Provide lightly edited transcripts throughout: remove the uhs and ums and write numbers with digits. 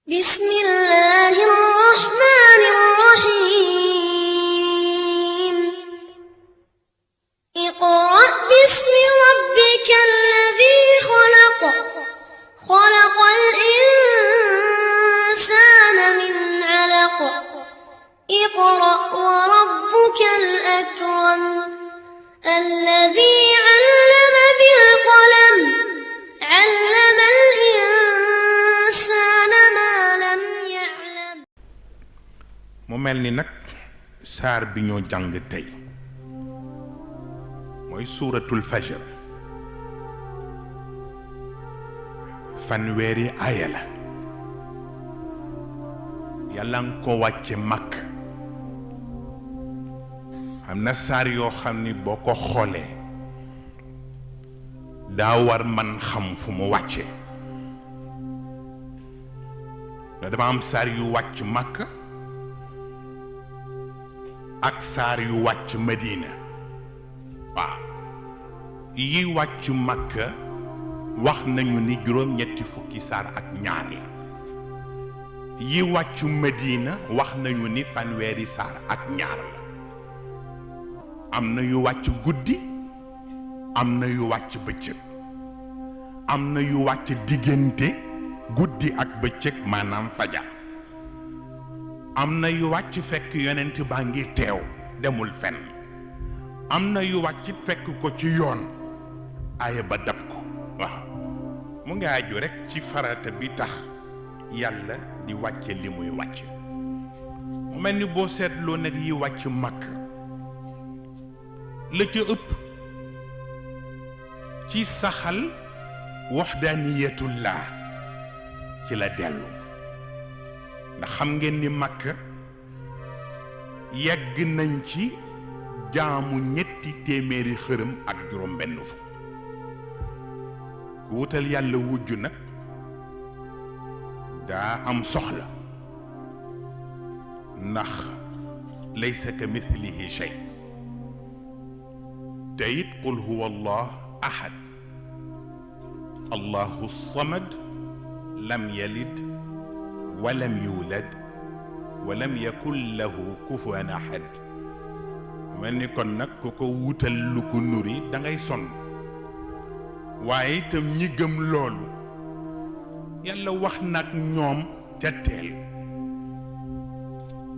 بسم الله الرحمن الرحيم اقرأ باسم ربك الذي خلق خلق الإنسان من علق اقرأ وربك الأكرم الذي علم بالقلم علم الإنسان ما لم يعلم mu mel ni nag saar bi ñoo jàng tey mooy suuratul fajr fanweeri aaya la yàlla nga ko wàcce màkk am na saar yoo xam ni boo ko xoolee daa war man xam fu mu wàcce da dafa am saar yu wàcc màkk ak saar yu wàcc Madina waaw yi wàcc Makka wax nañu ni juróom-ñetti fukki saar ak ñaar la yi wàcc Madina wax nañu ni fanweeri saar ak ñaar la am na yu wàcc guddi am na yu wàcc bëccëg am na yu wàcc diggante guddi ak bëccëg maanaam fajar am na yu wàcc fekk yonent baa ngi teew demul fenn am na yu wàcc fekk ko ci yoon aaya ba dab ko waaw mu ngi aju rekk ci farata bi tax yàlla di wàcce li muy wàcc mu mel ni boo seetloo nag yi wàcc màkk la ca ëpp ci saxal waxdaaniyatullah ci la dellu ndax xam ngeen ni Makka yegg nañ ci jaamu ñetti téeméeri xërëm ak juróom benn fukk ku wutal yàlla wujj nag daa am soxla ndax laysa ka mithlihi shay te it qul huwa allah ahad allahu samad lam yalid walam yulad walam yakun lahu kufuwan ahad mel ni kon nag ku ko wutal lu ko nuri da ngay sonn waaye itam ñi gëm loolu yàlla wax nag ñoom ca teel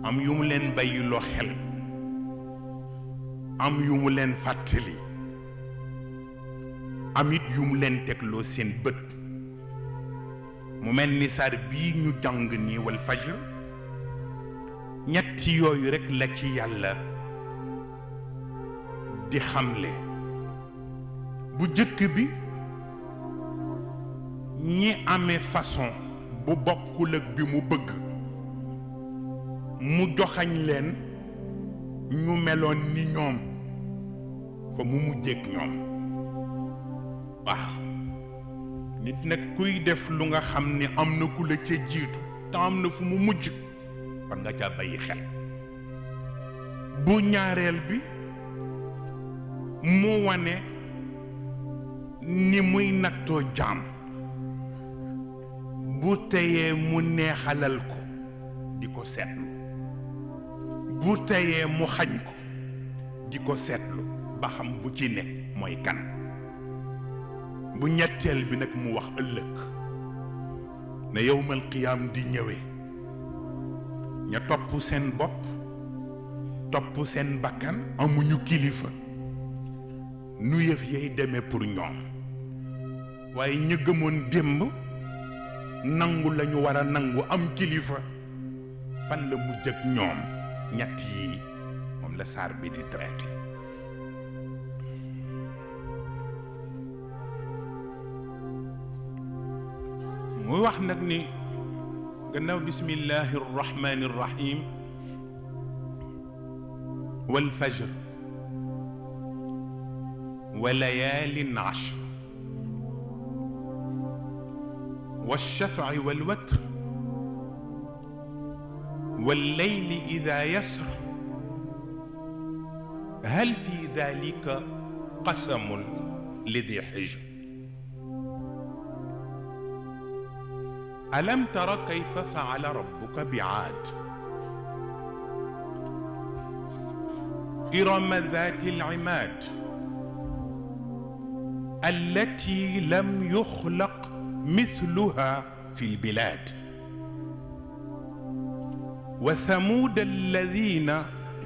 am yu mu leen bàyyiloo xel am yu mu leen fàttali am it yu mu leen tegloo seen bët mu mel ni saar bii ñu jàng nii wal fajr ñetti yooyu rekk la ci yàlla di xamle bu jëkk bi ñi amee façon bu bokkul ak bi mu bëgg mu joxañ leen ñu meloon ni ñoom fa mu mujjeek ñoom waaw nit nag kuy def lu nga xam ni am na ku la ca jiitu te am na fu mu mujj war nga ca bàyyi xel bu ñaareel bi mu wane ni muy nattoo jaam bu teyee mu neexalal ko di ko seetlu bu teyee mu xañ ko di ko seetlu ba xam bu ci ne mooy kan bu ñetteel bi nag mu wax ëllëg ne yowmal qiyaam di ñëwee ña topp seen bopp topp seen bakkan amuñu kilifa nu yëf yay demee pour ñoom waaye ña gëmoon démb nangu lañu war a nangu am kilifa fan la mujj ak ñoom ñett yii moom la saar bi di traité muy wax nag ni gannaaw bismillahi rrahmani rrahim wal fajr wa layaalin ashr والشفع والوتر والليل إذا يسر هل في ذلك قسم لذي حجر ألم تر كيف فعل ربك بعاد إرم ذات العماد التي لم يخلق مثلها في البلاد وثمود الذين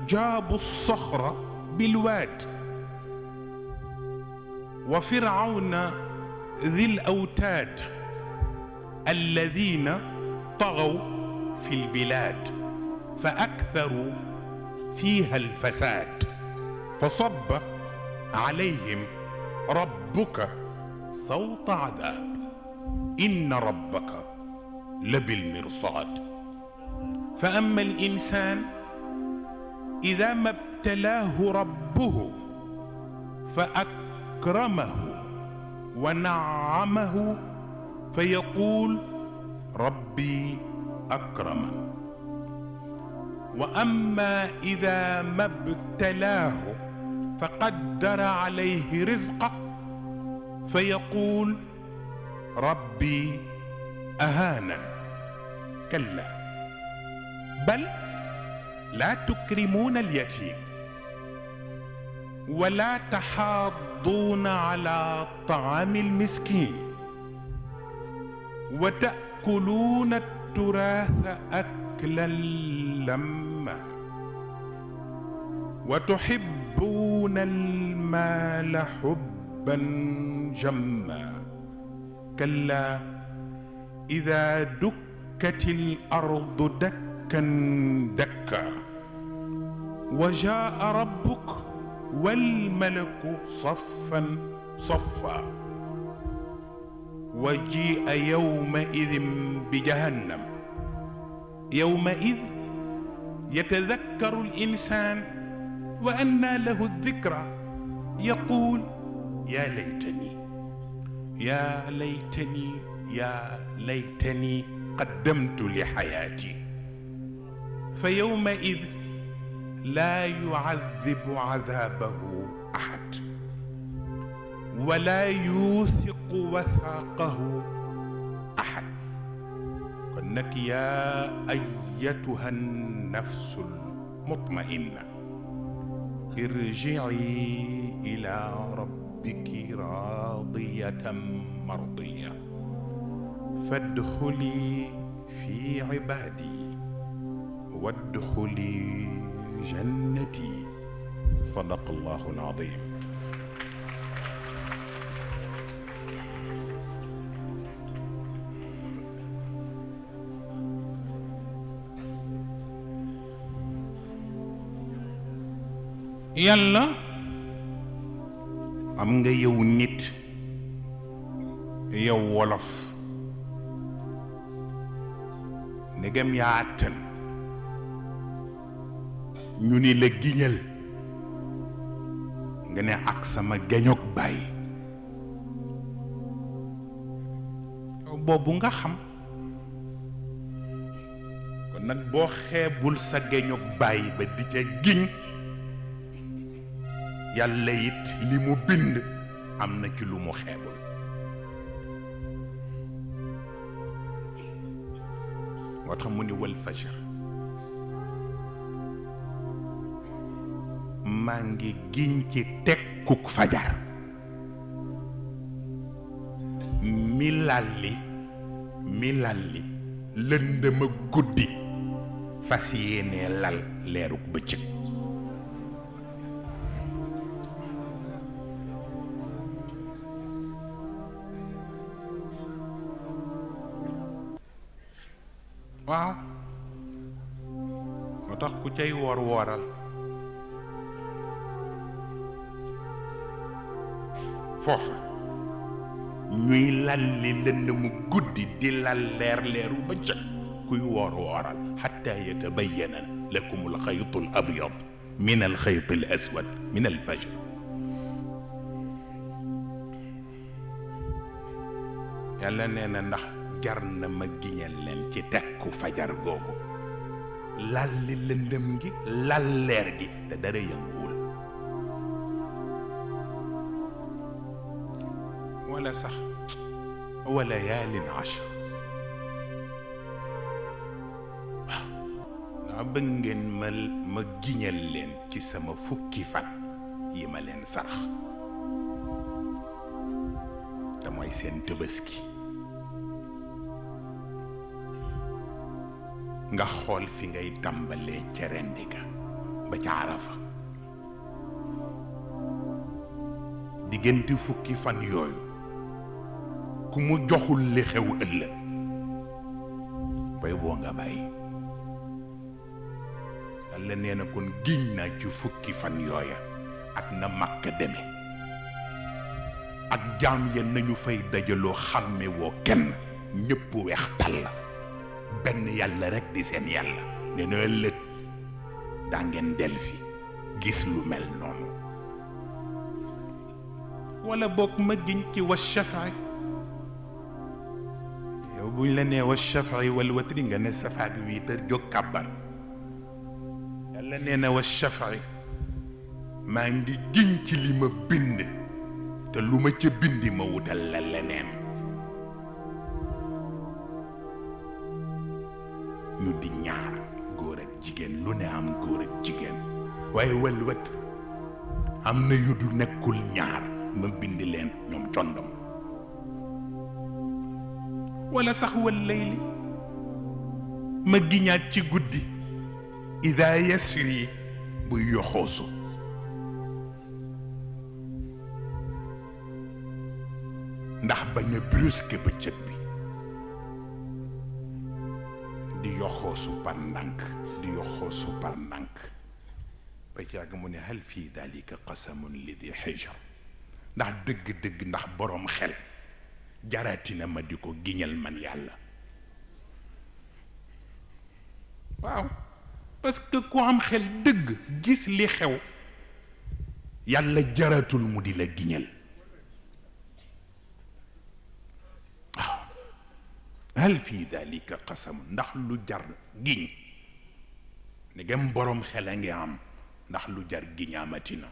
جابوا الصخر بالواد وفرعون ذي الأوتاد الذين طغوا في البلاد فأكثروا فيها الفساد فصب عليهم ربك صوت عذاب إن ربك لبالمرصاد فأما الإنسان إذا ما ابتلاه ربه فأكرمه ونعمه فيقول ربي أكرمن وأما إذا ما ابتلاه فقدر عليه رزقه فيقول ربي أهانن كلا بل لا تكرمون اليتيم ولا تحاضون على طعام المسكين وتأكلون التراث أكلا لما وتحبون المال حبا جما كلا إذا دكت الأرض دكا دكا وجاء ربك والملك صفا صفا وجيء يومئذ بجهنم يومئذ يتذكر الإنسان وأنى له الذكرى يقول يا ليتني يا ليتني يا ليتني قدمت لحياتي فيومئذ لا يعذب عذابه أحد ولا يوثق وثاقه أحد إنك يا أيتها النفس المطمئنة ارجعي إلى ربك راضية مرضية فادخلي في عبادي وادخلي جنتي صدق الله العظيم. yàlla am nga yow nit yow wolof ndegam yaa àttan ñu ni la giñal nga ne ak sama gañok bàyyi boobu nga xam kon nag boo xeebul sa gañok bàyyi ba di ca giñ yàlla it li mu bind am na ci lu mu xeebul moo tax mu ni wal fajr maa ngi giñ ci tekkuk fajar mi lalli lëndëma guddi fas yéenee lal leeruk bëccëg waaw moo tax ku cay woor wooral foofa ñuy lalli lënd mu guddi di lal leeru bëccëg kuy woor wooral xatta yatabayyana lakum alxaytu al abyad min alxayti al aswad min alfajr yàlla nee na ndax jar na ma giñal leen ci tekku fajar googu lalli lëndëm gi lal leer gi te dara yënguwul wala sax wala yaalin ashr bëgg ngeen ma giñal leen ci sama fukki fan yi ma leen sarax te mooy seen Tabaski nga xool fi ngay tàmbalee ca rendi ga ba ca Arafa diggante fukki fan yooyu ku mu joxul li xew ëllëg bay boo nga bàyyi. Yàlla nee na kon giñ naa ci fukki fan yooya ak na Makka deme ak jaam ya nañu fay dajaloo xàmme woo kenn ñëpp weex tàll benn yàlla rek di seen yàlla nee na ëllëg daa ngeen delsi gis lu mel noonu. wala boog ma giñ ci wa shafaa yow buñ la nee wa shafaa wal watri nga ne safaak 8 heures jóg kàbbar. Yàlla nee na wa shafaa maa ngi giñ ci li ma bind te lu ma ca bindi ma wutal la leneen. ñu di ñaar góor ak jigéen lu ne am góor ak jigéen waaye wal watr am na yu du nekkul ñaar ma bind leen ñoom condom. wala sax wal layli ma giñaat ci guddi ida yasri buy yoxoosu ndax bañ a brusque bëccëg bi di yoxoosu par ndànk di yoxoosu par ndànk ba ci yàgg mu ne hal fii dalika qasamun li di xijar ndax dëgg-dëgg ndax boroom xel jaraatina ma di ko giñal man yàlla. waaw parce que ku am xel dëgg gis li xew yàlla jaratul mu di la giñal. waaw hal fii dalika qasam ndax lu jar giñ ndegam boroom xel a ngi am ndax lu jar giñaamatina.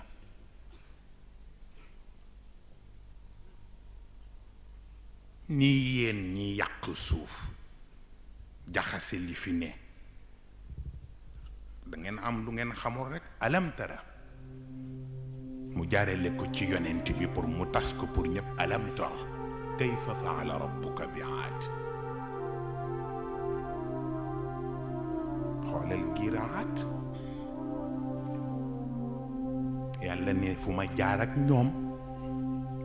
nii yéen ñi yàq suuf jaxase li fi ne da ngeen am lu ngeen xamul rek. alam tara mu jaarele ko ci yonent bi pour mu tas ko pour ñëpp. alam tara kayfa faala rabbuka bi aad. xoolal giiraat yàlla ne fu ma jaar ak ñoom